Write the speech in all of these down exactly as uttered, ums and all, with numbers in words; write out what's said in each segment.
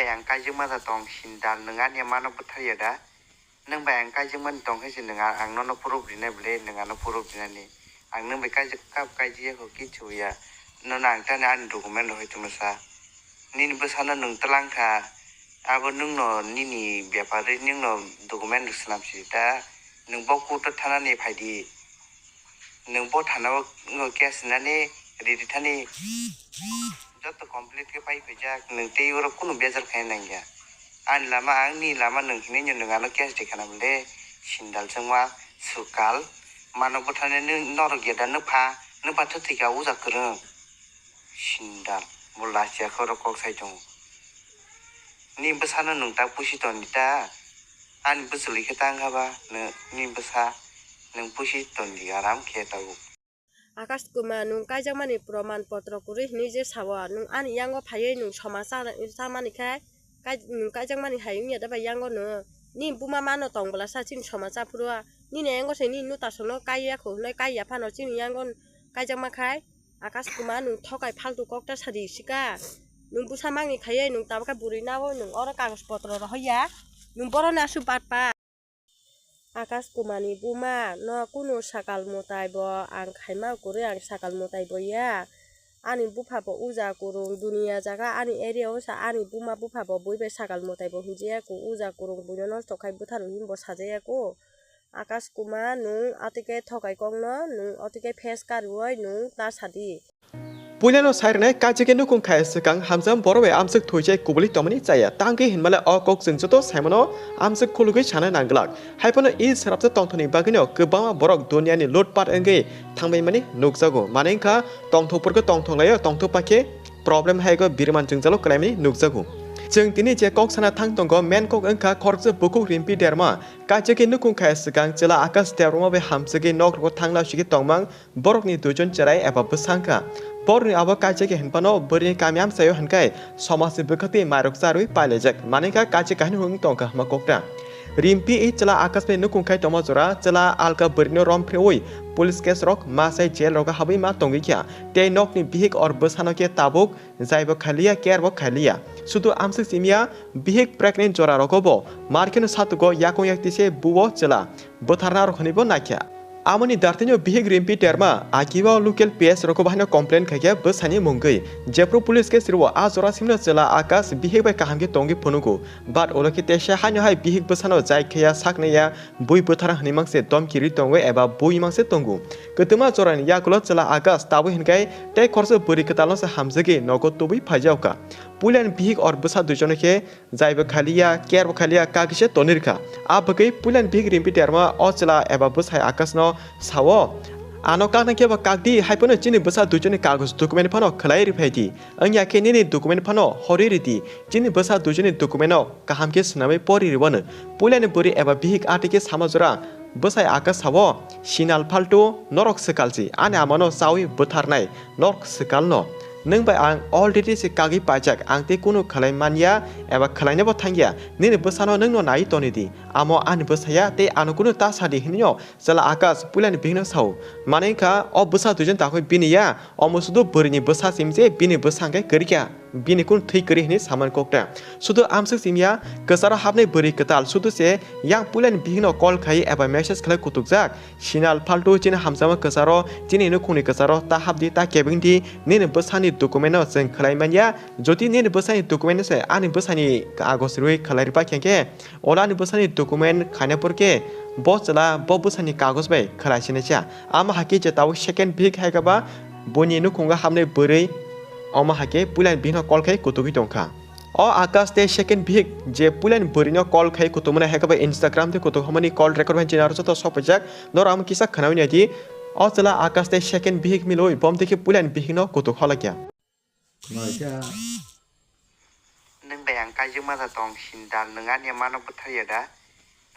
Ang kaijakma da tong sindal, nwng ani mano bwtharya da? Nwng bai ang kaijakmani tong khe se nwng a-, ang nono proof rinai bwle, nwng ano proof rinani. Ang nwng bai kaijak kap kaijak ya kho kichu ya. Nono ang tani ani document rok hai tongma sa. Nini bwsano nwng twlang kha. Abo nwng no nini bepar ri nwng no document rok swnam si ta. Nwng bo court o thanani phaidi. Nwng bo thana o case rinani ready thani. Joto complete khe pai phaijak, nwng tei oro kunu bejal khaina nangya. Ani lama, angni lama nwng hinwi nwng ano case rikha na bwle, sindal chwngma swkal. Mano bwthani nwng norok geda nwpha, nwpha thwthwika uja kwrwng. Sindal, bo lachiya khe oro kok sai tongo. Ni bwsano nwng ta pusi toni ta? Ani bwchwlwi khe ta wngkha ba, nw-, ni bwsa nwng pusi toni aram khe tabuk. Akash Kumar, nwng kaijakmani proman potro kwrwi hinwi je sao, nwng ani yango phaiwi nwng soma cha-, chamani khai, kai-, nwng kaijakmani hai wngya da bai yango no? Ni buma mano tong bwlasa chini soma cha phuru, nini yango se nini nutasongno kaiya kho hwnwi kaiya phano chini yango kaijakma khai. Akash Kumar, nwng thokai faltu kokta sadi sika. Nwng bwsa mangni khaiwi nwng tabukhe bwrwi nao nwng oro kagoj potro rohorya. Nwng boroni aswk batpa. Akash Kumarni buma, no kunu sakal mwtai bo ang khaima kwrwi, ang sakal mwtai bo ya. Ani bupha bo uja kwrwng, duniya jaga ani area o sa ani buma bupha bo bui bai sakal mwtai bo hinjaya kho, uja kwrwng buino nosto khai bwtharo hinwi bo sajaya kho. Akash Kumar, nwng atwkhe thokai kokno, nwng atwkhe face karwi nwng ta sadi. Puilano sai rwnai, kaisa khe nukhung khai swkang hamjam borok bai amswk thwijai kubuli tongmani chaya. Tangwi hinmale o kok chwng joto saimano amswk khulugwi sana nangglak. Haiphano i srapsa tongthokni bagwino kwbangma borok duniani lutpat wngwi thangbaimani nukjago. Mane wngkha tongthok phurkhe tongthok laio, tongthok pakhe problem haigo biriman jwngjalo kwlaimani nukjago. Chwng tini je kok sana thang tongo, main kok wngkha khoroksa bukhuk Rimpi Derma. Kaisa khe nukhung khai swkang chwla Akash Debbarma bai hamjagwi nok rogo thangna sigi tongmang. Borokni duijon cherai eba bwsa wngkha. Borokni abo kaisa khe hinphano bwrwini kami amchaio hinkhai somajni bwkhaktwi mairok charwi pailaijak. Mane wngkha kaisa kahini hwn tongkha hwnma kokta. Rimpi i chwla Akash bai nukhung khai tongma jora chwla alka bwrwino rom phrewi police case rok ma sai jail rogo habwi ma tongwi kha. Tei nokni bihik or bwsano khe tabuk jaibo khailiya, care bo khailiya. Sudu amswk simiya, bihik pregnant jora rogo bo mar kheno satugo yakung yaktise buo chwla bwtharna rok hwnwi bo naikha. Amoni dartino bihik Rimpi Derma akibo local P S rokbo haino complain khaikha bwsani mungwi. Jephru police case rwo a jora simno chwla Akash bihik bai kaham khe tongwi phunugo. But ulo khe teisa haino hai bihik bwsano jai khaya saknaya bui bwthara hwnwi mangse domki ri tongo eba bui mangse tongo. Kwtwma jorani yakulo chwla Akash tabwi hinkhai tei khoroksa bwrwi kwtalno se hamjagwi nogo tubui phaijaokha. Puilani bihik or bwsa duijono khe jaibo khailiya, care bo khailiya, kagise tonwi rwkha. A bagwi puilani bihik Rimpi Derma o chwla eba bwsai Akash no sao, ano kakna khe bo kakdi, haiphano chini bwsa duijoni kagoj document phano khwlai rwphaidi. Wngya khe nini document phano horwi rwdi. Chini bwsa duijoni document no kaham khe swnamwi pori rwbano. Puilani bwrwi eba bihik atwi khe sama jora bwsai Akash sao, sinal phaltu norok swkalsi, ani amano chawi bwtharnai. Norok swkalno, nwng bai ang already se kagwi paijak, ang tei kunu khlai manya eba khlainabo thangya. Nini bwsano nwngno nai toni di, amo ani bwsaya tei ano kunu ta sadi, hwnwi no chwla Akash puilani bihikno sao. Mane wngkha o bwsa duijon takhuk bini ya, omo sudu bwrwini bwsa sim je bini bwsa hwnkhe kwrwikha, bini kunu thwi kwrwi hwnwi samani kokta. Sudu amswk simya, kwcharo hapnai bwrwi kwtal sudu se yang puilani bihikno call khai eba message khlai kutukjak. Sinal phaltu chini hamjakma kwcharo, chini nukhungni kwcharo ta hapdi, ta kebengdi, nini bwsani document no chwng khlai manya. Jodi nini bwsani document no se ani bwsani kagoj rwi khlai rwpaikhya khe, olo ani bwsani document khaina phurkhe bo chwla bo bwsani kagoj bai khlai sinai cha. Ama hakhe je tabuk second bihik hai khe ba buini nukhungo hapnai bwrwi, omo hakhe puilani bihikno call khai kutugwi tongkha. O Akash tei second bihik je puilani bwrwino call khai kutumani hai khe ba Instagram tei kutuk hwnmani call record bai chini aro joto sophaijak. Norok amo kisa khwnawi naidi. O chwla Akash tei second bihik milwi bom tei khe puilani bihikno kutuk holaikha. Nwng bai ang kaijakma da tong sindal, nwng ani mano bwtharya da?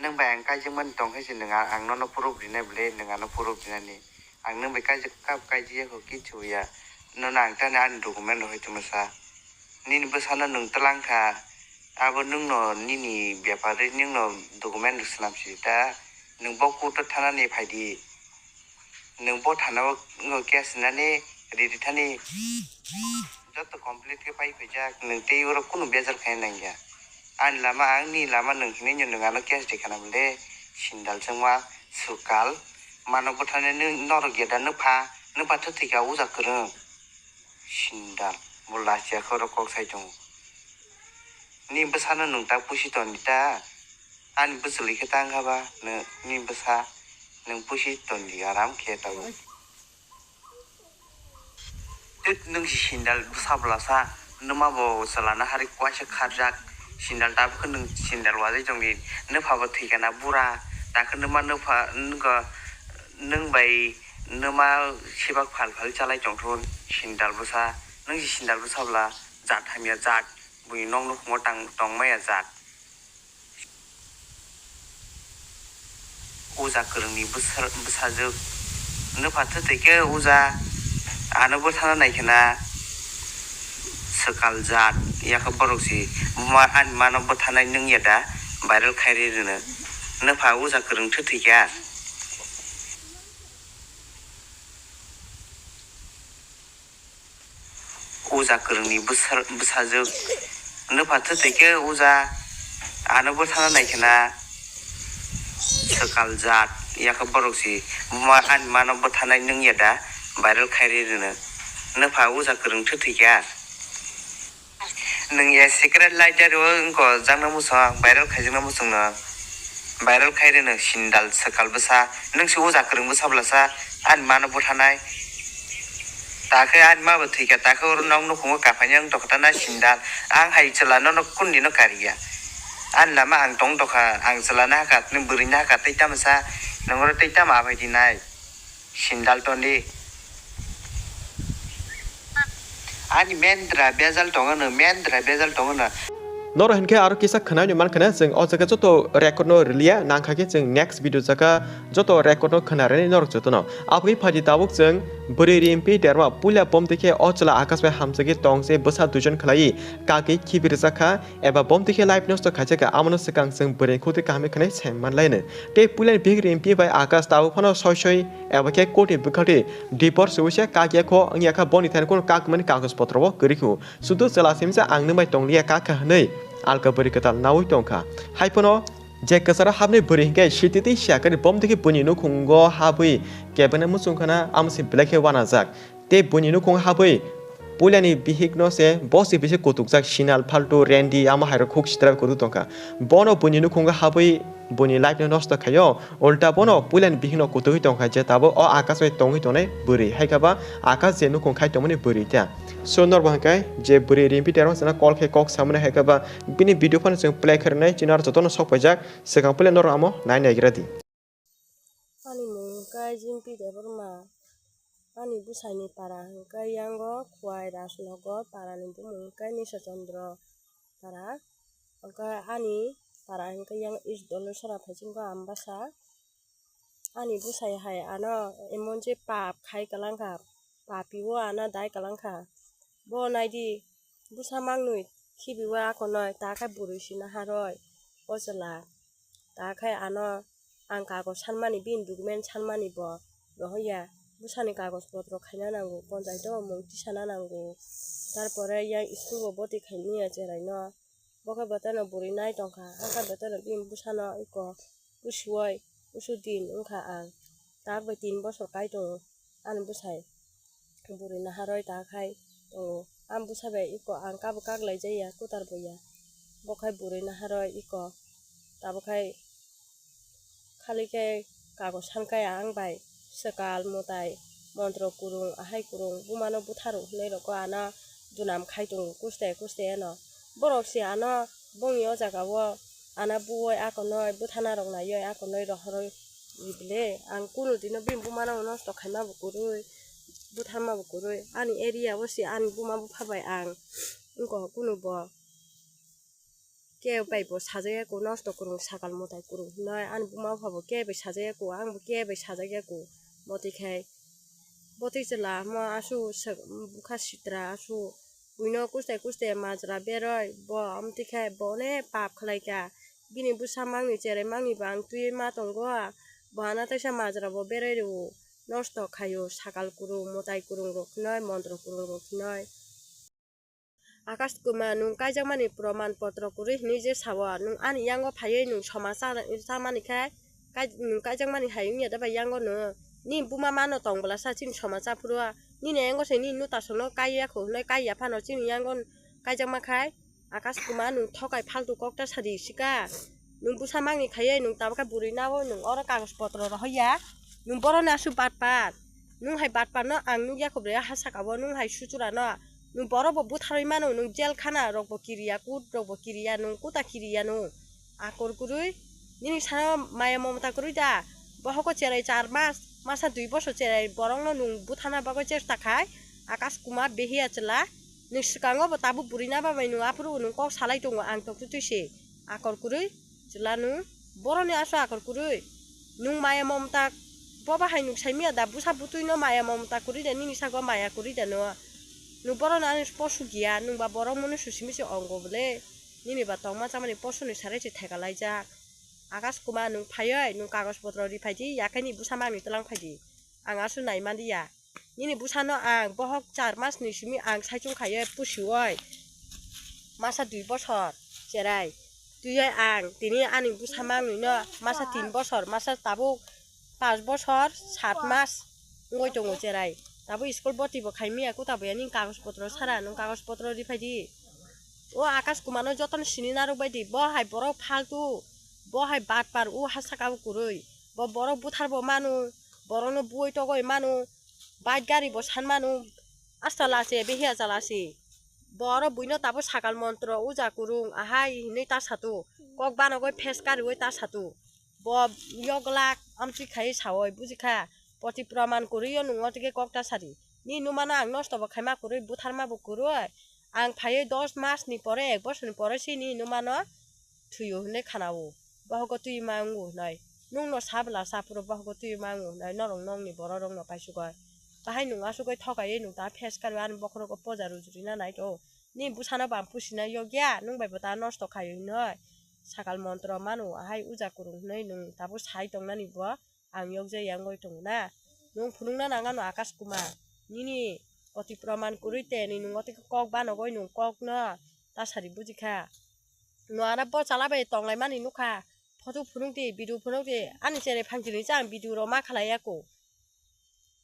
Nwng bai ang kaijakmani tong khe se nwng a-, ang nono proof rinai bwle, nwng ano proof rinani. Ang nwng bai kaijak kap kaijak ya kho kichu ya. Nono ang tani ani document rok hai tongma sa. Nini bwsano nwng twlang kha. Abo nwng no nini bepar ri nwng no document rok swnam si ta. Nwng bo court o thanani phaidi. Nwng bo thana o case rinani ready thani. Joto complete khe pai phaijak, nwng tei oro kunu bejal khaina nangya. Ani lama ang nini lama nwng hinwi nwng ano case de khana bole, sindal chwngma swkal mano bwthani norok ya da nwpha, nwpha thwthwikha uja kwrwng. Sindal bo lachiya khe oro kok sai tongo. Nini bwsano nwng ta pusi tondi ta? Ani bwchwlwi khe ta wngkha ba nini bwsa nwng pusi tondi aram khe tabuk. Tut nwng si sindal bwsa bwlasa, nwma bo chwla na hari kuaisa kharjak, sindal tabuk khe nwng sindal wajai tongdi, nwpha bo thwikha na bura, takhe nwma nwpha nwgo, nwng bai nwma sibak phal phal chalai tongthun, sindal bwsa, nwng si sindal bwsa bwla jat hamya jat, buini nok nukhungo tang tongmaya jat. Uja kwrwngni bwsa-, bwsajwk. Nwpha thwtwi khe uja ano bwthana naikhwna swkal jat, yakhe borok si ma-, ani mano bwthanai nung ya da, viral khai rwi rwno. Nwpha uja kwrwng thwtwi kha. Uja kwrwngni bwsa-, bwsajwk. Nwpha thwtwi khe uja ano bwthana naikhwna swkal jat, yakhe borok si ma-, ani mano bwthanai nung ya da, viral khai rwi rwno. Nwpha uja kwrwng thwtwi kha. Nwng ya secret lighter o wngko jakna muchung, viral khaijakna muchungno. Viral khaireno sindal swkal bwsa. Nwng se uja kwrwng bwsa bwlasa, ani mano bwthanai. Takhe ani ma bo thwikha, takhe oro nok nukhungo kaphanya wng tokha ta na sindal. Ang hai chwla nono kundino kariya. Ani lama ang tong tokha, ang chwla na hakha, nwng bwrwi na hakha, tei tamo sa, nwng oro tei tamo abai di nai. Sindal tondi. Ani mendra bejal tongo no, mendra bejal tongo no. Norok hinkhe aro kisa khwnai ni mankha na, chwng o jaga joto record no rwliya, nangkha khe chwng next video jaga joto record no khwna rwni norok joto no. Aboni phaidi tabuk chwng bwrwi Rimpi Derma puila bomtwi khe o chwla Akash bai hamjagwi tong se bwsa duijon khlai kagwi khibi rwjak kha eba bomtwi khe life nosto khaijak kha, amo no swkang chwng bwrwi khutwi kaham khe khwnai sai manlai no. Tei puilani bihik Rimpi bai Akash tabuk phano soi soi eba khe court ni bwkhak twi divorce se wngya kha, boni thani kunu kagmani kagoj potro bo kwrwi kho. Sudu chwla simi se ang nwng bai tong liya kha kha hwnwi alka bwrwi kwtal naui tong kha. Hai phano je kwcharo habni bwrwi hinkhe sititwi siya khe bomtwi khe buini nukhungo habwi kebengna muchung khana amo se belai khe wanajak. Tei buini nukhung habwi puilani bihikno se bo se bisi kutukjak, Sinal, Phaltu, Rendi, amo hairok khuk sitra kutuk tongkha. Bono buini nukhungo habwi buini life no nosto khaio, ulta bono puilani bihikno kutugwi tongkha, je tabuk o Akash bai tongwi tongnai bwrwi, hai khe ba Akash je nukhung khai tongmani bwrwi ta. So norbo hwnkhe je bwrwi Rimpi Derma chana call khe kok samani, hai khe ba bini video phano chwng play khairwnai, chini aro jotono sok paijak, swkang puila norok amo nai naigra di. Ani mung hwnkhe Jimpi Debbarma. Ani bwsaini para hwnkhe yango Khwai Rajnagar, parani bumung hwnkhe Nisha Chandra para. Hwnkhe ani para hwnkhe yang East Dolloi sora phaisingo Ambasa. Ani bwsai hai ano emon je pap khai kwlangkha, papi o ano dai kwlangkha. Bo naidi, bwsa mangnwi khibiui akonoi, ta khe bwrwi sina haroi, o chwla. Ta khe ano ang kagoj sanmani, bini document sanmani bo rohorya. Bwsani kagoj potro khaina nango, ponchaito mung tisana nango. Tarpore yang school bo boti khaimani ya cheraino. Bo khe bwtaino bwrwi nai tongkha, ang khe bwtaino bini bwsano eko usuoi, usu din wngkha ang. Tak bai tin bosor kai tongo ani bwsai. Bwrwi naharoi ta khai tongo. Ang bwsa bai eko ang kabo kak lai jaya, kwtar bo ya. Bo khai bwrwi naharoi eko. Tabuk khai khali khe kagoj san kaya ang bai swkal, mwtai, montro kwrwng, ahai kwrwng, bumano butharw hwnwi rokho ano dunam khai tongo kuste kuste no. Borok se ano bongni o jaga o ano buoi akonoi, bwthana rok naioi akonoi rohoroi bile. Ang kunu dino bini bumano nosto khaima bo kwrwi, bwtharma bo kwrwi. Ani area o se ani buma bupha bai ang wngkha kunu bo. Kebo bai bo sajagya ko, nosto kwrwng, swkal mwtai kwrwng hinoi. Ani buma bupha bo kebo bai sajagya ko, ang bo kebo bai sajagya ko. Motwi khai, botwi chwla mo asu swk-, bwkha sitra asu buino kuste kuste majra beroi bo, amtwi khai bo onek pap khlai kha. Bini bwsa mangni cherai mangni bo ang twiwi ma tongo. Bo ano teisa majra bo berai rwo, nosto khaio, swkal kwrwng, mwtai kwrwng rok hinoi, montro kwrwng rok hinoi. Akash Kumar, nwng kaijakmani proman potro kwrwi hwnwi je sao, nwng ani yango phaiwi nwng somacha chamani khai, kai-, nwng kaijakmani hai wngya da bai yango nwng? Nini buma mano tong bwlasa chini somacha phuru, nini yango se nini nutasongno kaiya kho hwnwi kaiya phano chini yango kaijakma khai. Akash Kumar, nwng thokai faltu kok ta sadi sika. Nwng bwsa mangni khaiwi nwng tabukhe bwrwi nao nwng oro kagoj potro rohorya. Nwng boroni aswk batpar. Nwng hai batparno ang nukya kho bre ha sakao, nwng hai suchurano. Nwng borokbo butharwi mano, nwng jel khana rokbo kiriya, court rokbo kiriya, nwng kuta kiriya nwng. Akor kwrwi, nini sano maya momota kwrwi da? Bohogo cherai char mas, masa dui bosor cherai borokno nwng buthana bagwi chesta khai. Akash Kumar behiya chwla. Nwng swkango bo tabuk bwrwi na ba bai nwng aphuru nwng kok salai tongo, ang tok twi twi se. Akor kwrwi chwla nwng, boroni aswk akor kwrwi. Nwng maya momota bo bahai nwng saimanya da, bwsa bwtwino maya momota kwrwi da, nini sago maya kwrwi da no? Nwng boroni ani posu giya, nwng ba borok mwnwi su simi se ongo bwle. Nini ba tongma chamani posuni sarai se theka laijak. Akash Kumar, nwng phaiwi nwng kagoj potro ri phaidi, yakhai ni bwsa mangni twlang phaidi. Ang aswk nai manliya. Nini bwsano ang bohok char mas ni simi ang saichung khaiwi pusiwi masa dui bosor cherai twiwi ang tini ani bwsa mangni no masa tin bosor, masa tabuk panch bosor sat mas wngwi tongo cherai. Tabuk school boti bo khaimaya, kuta bo ya nini kagoj potro sara, nwng kagoj potro ri phaidi. O Akash Kumar no jotono sini narwk bai di, bo hai borok faltu, bo hai batpar, o ha saka o kwrwi, bo borok buthar bo manu, borokno buwi togwi manu, bike gari bo san manu, asta lachi ebe hiya chalasi. Bo oro buino tabuk sakal montro uja kwrwng ahai hinwi ta sato, kok banogwi phes kariwi ta sato. Bo yoglak amtwi khai sawi bujikha, poti proman kwrwi o nwng o tike kok ta sadi. Ni numano ang nosto bo khaima kwrwi, butharma bo kwrwi, ang phaiwi dos mas ni pore, ek bosor ni pore se ni numano thwio hinwi khanao, bohogo twi ma wngo hinwi. Nwng no sabla saphuru bohogo twi ma wngo hinwi norok nokni borok rok no paisugwi. Bahai nwng asugwi thokaiwi nwng ta phes kariwi ani bokhorogo poja rujurina naito. Ni bwsano bam pusina yokya, nwng bai bo ta nosto khaio hinwi. Sakal montro mano ahai uja kwrwng hinwi nwng tabuk sai tongnani bo. Ang yokjak yangwi tongo na. Nwng phunukna nang ano Akash Kumar. Nini poti proman kwrwi teni nwng o tei kok banogwi nwng kokno ta sadi bujikha. Nwng ano bo chala bai tonglaimani nukha. Photo phunukdi, video phunukdi. Ani cherai phanchini cha ang video rok ma khlaiya ko.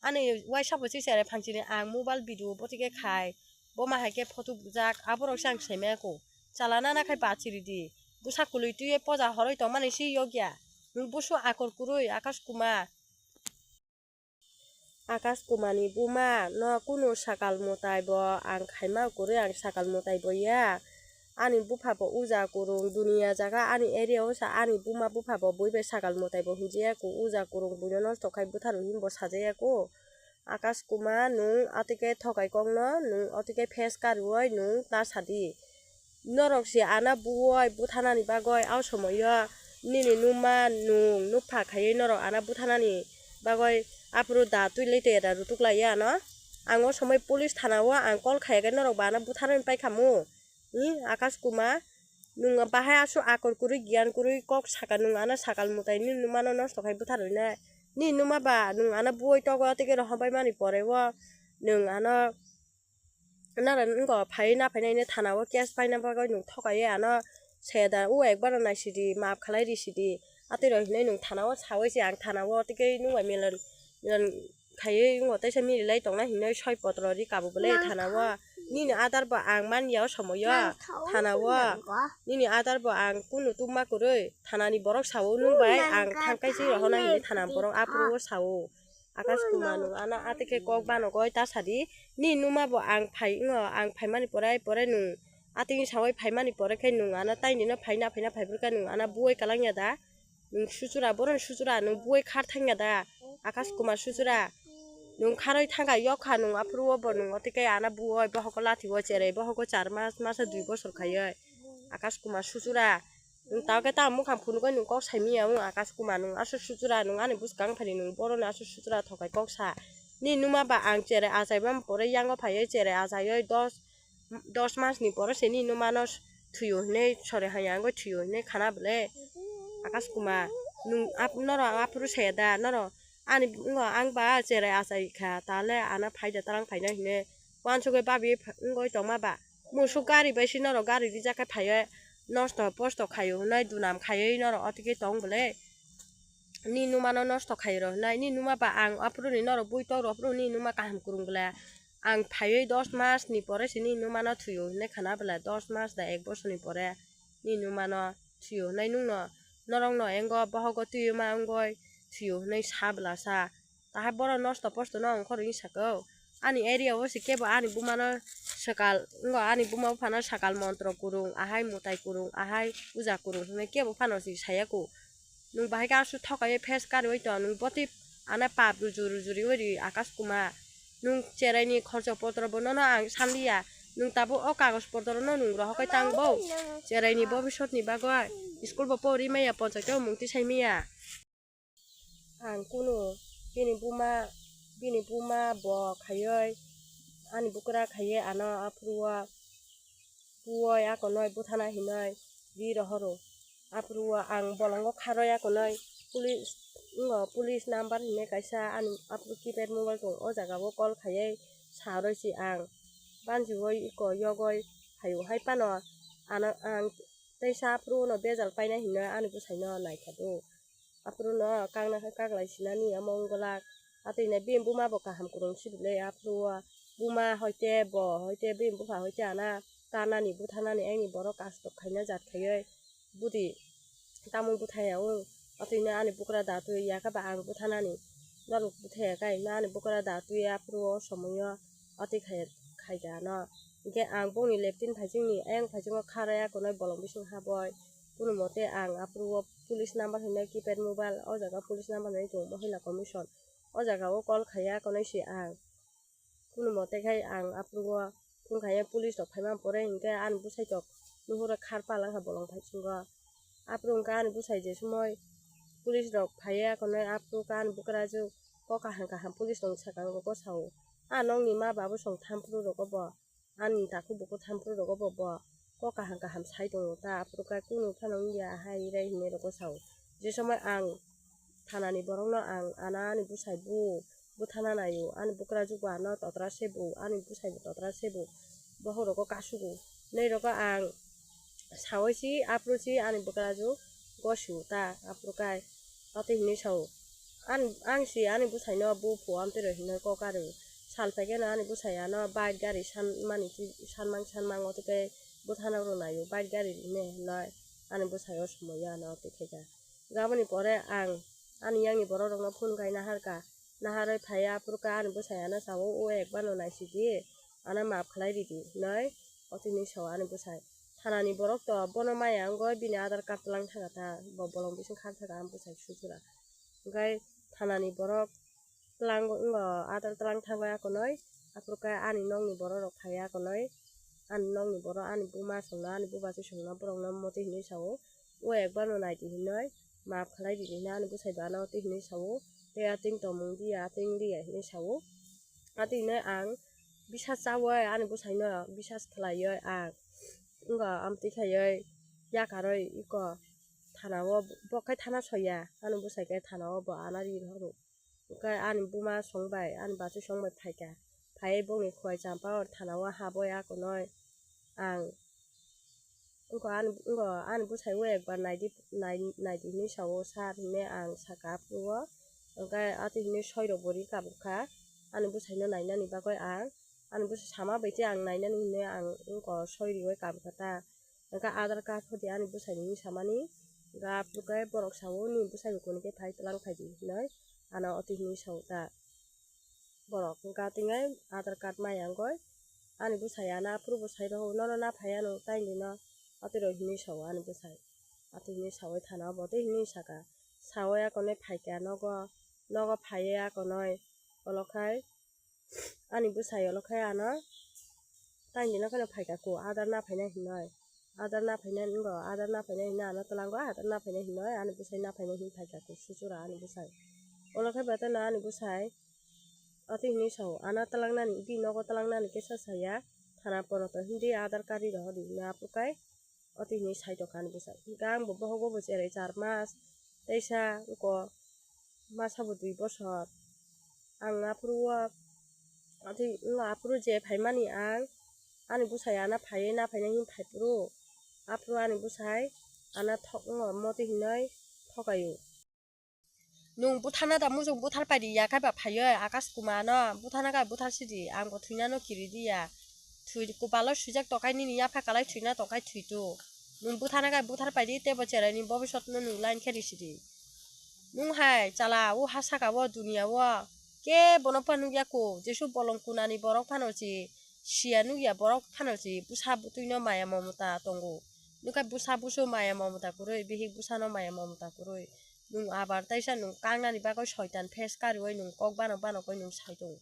Ani waisa bo se cherai phanchini ang mobile video bo tike khai. Bo ma hai khe photo bujak, aborok se ang saimaya ko. Chala nana khai bachiri di. Bwsa kwlwi twiwi poja horwi tongmani se yokya. Nwng busu akor kwrwi, Akash Kumar. Akash Kumar ni buma no kunu sakal mwtai bo ang khaima kwrwi, ang sakal mwtai bo ya. Ani bupha bo uja kwrwng, duniya jaga ani area o sa ani buma bupha bo bui bai sakal mwtai bo hwnjaya ko, uja kwrwng buino nosto khai bwtharo hinwi bo sajaya ko. Akash Kumar, nwng atike thokai kokno, nwng atike phes kariwi nwng ta sadi. Norok se ana buwai buthanani bagwi, o somoio nini numa nwng nupha khaiwi norok ana buthanani bagwi aphuru da twi lai tei da rutuk laiya ano. Ang o somoi police thana o ang call khaiya khe norok bo ana buthanani paikhamu. Ni Akash Kumar, nwng bahai aswk akor kwrwi, giyan kwrwi kok saka, nwng ano sakal mwtai nini numa no nosto khai bwtharwi nai. Nini numa ba nwng ano buwai togo tei rohom bai mani pore o nwng ano nara wngkha phai na phainai thana o case paina bagwi nwng thokaiwi ano seda o ekbar naisidi, maaf khlai risidi. Atwi rok hinwi nwng thana o sawi se ang thana o tei nwng bai milan milan khaiwi wngbo teisa mililai tongna hinwi soi potro ri kabo bwle thana o. Nini adar bo ang manya o somoio thana o. Nini adar bo ang kunu tubma kwrwi thanani borok sao nwng bai ang thangkai se rohorna hinwi thana borok aphuru o sao. Akash Kumar, nwng ano atike kok banogoi ta sadi. Nini numa bo ang phai wngo, ang phaimani pore pore nwng atini sawi phaimani pore khe nwng ano taini no phaina phaina phaibrwkha, nwng ano buwai kwlangya da? Nwng suchura, boroni suchura, nwng buwai khar thangya da? Akash Kumar suchura, nwng kharwi thangkha, yokha nwng aphuru o bo nwng otike ana buwai bohogo lathi o cherai, bohogo char mas, masa dui bosor khaiwi. Akash Kumar suchura, nwng tamo khe tamo mukhang phunugwi nwng kok saimanya wng Akash Kumar, nwng aswk suchura, nwng ani bwskang phani nwng boroni aswk suchura thokai kok sa. Nini numa ba ang cherai achai mani pore yango phaiwi cherai achaiwi dos dos mas ni pore se nini numa no thwio hinwi sori haya wngwi thwio hinwi khana bwle. Akash Kumar, nwng ap-, norok ang aphuru saya da, norok ani wngo ang ba cherai achai kha, tale ano phaida twlang phaina hinwi uansugwi babi wngwi tongma ba? Musuk gari bai si norok gari rijak khe phaiwi nosto posto khaio hwnwi dunam khaiwi norok o tike tong bwle. Ni numa no nosto khairo hwnwi, ni numa ba ang aphuru ni norok bui tok rw aphuru ni numa kaham kwrwng bwle. Ang phaiwi dos mas ni pore se ni numa no thwio hwnwi khana bwle, dos mas da ek bosor ni pore ni numa no thwio hwnwi nwngno, norok no engo bohogo twiwi ma wngwi thwio hwnwi sa bwla sa. Tahai borok nosto posto no ongkhorwi sakao. Ani area o se kebo ani buma no swkal wngo, ani buma buphano swkal montro kwrwng, ahai mwtai kwrwng, ahai puja kwrwng hwnwi kebo phano se sayako. Nwng bahai khe aswk thokaiwi face kariwi tong, nwng botwi ana pap ruju ruju riwi ri akas kuma. Nwng cherai ni khorcho potro bo nono ang sanliya. Nwng tabuk o kagoj potro no nwng rohokhe tang bo. Cherai ni bobisot ni bagwi school bo pori maya, ponchaito mungti sai maya. Ang kunu bini buma, bini buma bo khaiwi, ani bukra khaiwi ano aphuru o buwoi akonoi buthana hinoi ri rohoro. Aphuru o ang bolongo kharoi akonoi police, wngkha police number hinwi kaisa ani aphuru keypad mobile tongo, o jaga o call khaiwi sa roi si ang. Banchiwi iko yogoi phaio hai phano ano ang teisa aphuru no bejal painai hinoi ani bwsaino naikha do. Aphuru no kakna khe kaklai sinani omo wng glak. Atwi nai bini buma bo kaham kwrwng sibile aphuru o buma hoite bo hoite bini bupha hoite ana tanani buthanani, aini borok kastok khaina jat khaiwi budi tamung buthaya wng. Atwi no ani bukra da twi ya khe ba ang buthanani norok buthaya khe na ani bukra da twi aphuru o somoi o atwi khai khaida ano. Hinkhe ang bongni leptin phaichingni ayang phaiching o kharaya konoi bolong bising haboi. Kunu mote ang aphuru o police number hinwi keypad mobile, o jaga police number hinwi tongo Mohila Commission. O jaga o call khaiya konoi si ang. Kunu mote khai ang aphuru o phone khaiya police rok phaima pore hinkhe ani bwsai tok nuhura khar palangkha bolong phaichungo. Aphuru hinkhe ani bwsai je somoi police rok phaiya konoi aphuru khe ani bwkrajwk kok kaham kaham police rok sakang rogo sao. A nokni ma babu song thamphru rogo bo. Ani takhuk bukhuk thamphru rogo bo, bo kok kaham kaham sai tongo ta, aphuru khe kunu phano wngya hai rai hinwi rogo sao. Je somoi ang thanani borokno ang ano ani bwsai bu buthana naio, ani bwkrajwk bo ano totra se bu, ani bwsai bo totra se bu, bohrok rogo kasugo. Nai rogo ang saui si aphuru si ani bwkrajwk gosio ta, aphuru khe atwi hinwi sao. Ang, ang si ani bwsaino bu phu amtwi rw hinwi kok kari. Sal phaikhe no ani bwsai ano bike gari san mani, san mang san mang o tike bwthano rw naio, bike gari rine hinwi ani bwsai o somoi o ano twi khaikha. Gaboni pore ang ani yang ni borok rok no phone khai naharkha, naharwi phaiya aphuru khe ani bwsai ano sao, o ekbar no naisidi, ano maaf khlai ridi hinwi o twi hinwi sao ani bwsai. Thanani borok to bono maya wngwi bini Aadhaar card twlang thangkha ta, bo bolong bising khar thangkha ani bwsai susura. Hinkhe thanani borok twlang wngwi Aadhaar twlang thangwi akonoi, aphuru khe ani nokni borok rok phaiya akonoi, ani nokni borok ani buma songno, ani bubasong songno borokno motwi hinwi sao, o ekbar no naidi hinwi, maaf khlai ridi hinwi ani bwsai bo ano twi hinwi sao, tei atwng tongmung diya, atwng diya hinwi sao. Atwino ang bisas chawi ani bwsaino bisas khlaiwi ang wngkha amtwi khaiwi yakarwi iko thanao, bo khe thana soya, ani bwsai khe thanao bo ana ri rohoro. Hwnkhe ani buma song bai, ani bachwi song bai phaikha, phaiwi bongni khwlai champao thanao habwi akonoi ang wngkha ani, wngkha ani bwsai o ekbar naidi, nai-, naidi hinwi sao sir hinwi ang sakha aphuru o. Hwnkhe atwi hinwi soirok bo ri kabukha ani bwsaino nainani bagwi ang. Ani bwsai sama bai tei ang nainani hinwi ang wngkha soi riwi kabukha ta. Hwnkhe Aadhaar card hodi ani bwsaini hinwi samani. Hwnkhe aphuru khe borok sao nini bwsai bo kunu khe phai twlang phaidi hinwi ano atwi hinwi sao ta. Borok hwnkha tini Aadhaar card maya wngwi ani bwsai ano aphuru bo sai rw nono na phai ano taini no atwi rw hinwi sao ani bwsai. Atwi hinwi sawi thana bo tei hinwi saka sawi akonoi phaikha nogo, nogo phaiwi akonoi olokhai ani bwsai olokhai ano taini no kheno phaikha ku Aadhaar na phaina hinoi. Aadhaar na phaina hinwi, Aadhaar na phaina hinwi ano twlango, Aadhaar na phaina hinwi ani bwsai na phaina hinwi phaikha ku susura ani bwsai. Olokhai bo tei no ani bwsai atwi hinwi sao, ano twlangnani, bini nogo twlangnani kesa saya, thana pono to hindi Aadhaar card ri rohordi hinwi aphuru khe atwi hinwi sai tongkha ani bwsai. Hwnkhe ang bo bohogo bo cherai char mas, teisa wngkha masa bo dui bosor. Ang aphuru o atwi wngkha aphuru je phaimani ang Ani bwsai ana phaiwi na phainai hwn phaiphuru. Aphuru ani bwsai ana thok wngma motwi hinwi thokaio. Nwng butharna da muchung buthar paidi ya khai ba phaiwi Akash Kumar no butharna kha buthar sidi, ang bo thwinano kiri di ya. Thwi kupalo swijak tokai nini yapha kalai thwina tokai thwitu. Nwng butharna kha buthar paidi tebo cheraini bobisot no nwng line khe risidi. Nwng hai chala o ha saka o duniya o kebo no pha nukya ko, jesu bolong kunani borok phano si siya nukya borok phano si bwsa bwtwi no maya mamota tongo. Nukha bwsa bwso maya mamota kwrwi, bihik bwsano maya mamota kwrwi. Nwng abar taisa nwng kangnani bagwi soitan phes kariwi nwng kok banok banokwi nwng sai tongo.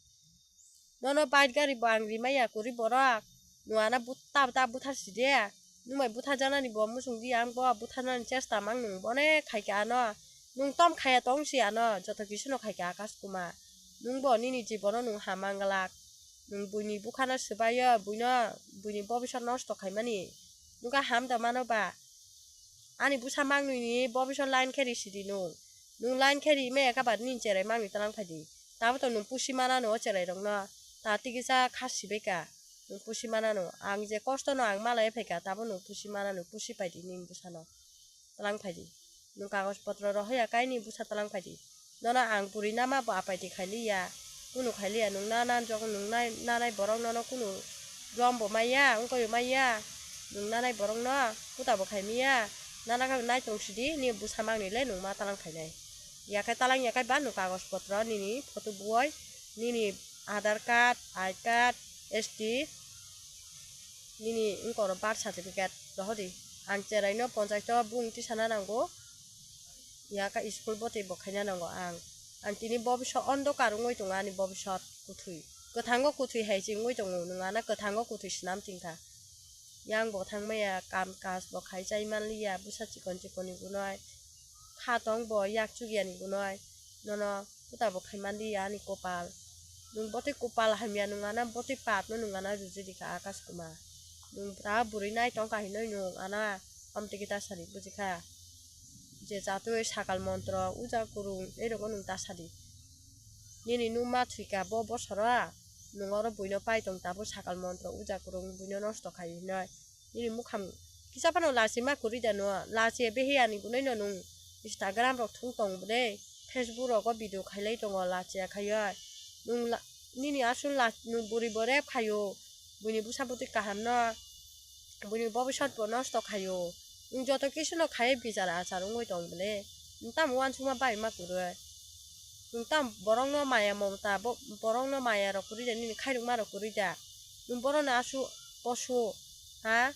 Nono bike gari bo ang rimaya kwrwi borok. Nwng ana but-, tab tab buthar sidi. Nwng bai butharjaknani bo muchung di, ang bo butharnani chesta mang nwng bonek khaikha ano. Nwng tom khaya tong si ano, joto kisuno khaikha Akash Kumar. Nwng bo nini jibono nwng ha manglak. Nwng buini bukhano swbaio, buino, buini bobisot nosto khaimani. Nwngkha hamda mano ba? Ani bwsa mangnwini bobisot line khe risidi nwng. Nwng line khe rimaya kha ba nini cherai mangni tlang phaidi. Tabo to nwng pusi manano o cherairokno. Ta tikisa kha sibaika. Nwng pusi manano. Ang je kostono ang malai phaika, tabo nwng pusi manano, pusi paidi nini bwsano. Tlang phaidi. Nwng kagoj potro rohorya kaini bwsa tlang phaidi. Nono ang puri nama bo apaidi khailiya. Kunu khailiya nwng nana jok nwng nai-, nanai borok nono kunu jom bo maya, wngkoi bo maya. Nwng nanai borokno kuta bo khaimiya. Nana khe nai tong sidi, ni bwsa mangni le nwng ma tlang phainai. Yakhai talang yakhai ba nwng kagoj potro nini photo buwai, nini Aadhaar card, I card, S T, nini wngkoro birth certificate rohordi. Ang cheraino ponchaito bung tisana nango. Yaka school botwi bo khaina nango ang. Ang tini bobisot ondokar wngwi tongo, ani bobisot kuthwi. Kwthango kuthwi hai se wngwi tongo, nwng ana kwthango kuthwi swnam tingkha. Yang bo thangmaya, kam kaj bo khai chai manliya, bwsa chikon chikon ni gunoi. Kha tong bo yak chukya ni gunoi. Nono kuta bo khai manliya ani kopal. Nwng botwi kopal hamya, nwng ana botwi pap no nwng ana rujidi kha Akash Kumar. Nwng bwra bwrwi nai tong kha hinoi nwng ana amtwi kita sari bujikha. Je jatwi sakal montro uja kurung, ei rogo nwng ta sadi. Nini numa thwika bo bosoro, nwng oro buino pai tong tabuk sakal montro uja kurung buino nosto khai hinoi. Nini mukhang kisa phano lachi ma kwrwi da no, lachi behi ani gunoi no nwng Instagram rok thung tong bwle, Facebook rogo video khailai tongo lachi ya khaioi. Nwng la-, nini aswk la-, nwng bwrwi bo rep khaio, buini bwsa bwtwi kaham no. Buini bobisot bo nosto khaio. Nwng joto kisu no khaiwi bichar achar wngwi tong bwle. Nwng tamo uansukma bai ma kwrwi. Nwng tamo borok no maya mamota, bo-, borok no maya rok kwrwi da, nini khairokma rok kwrwi da. Nwng borok no aswk posu, ha?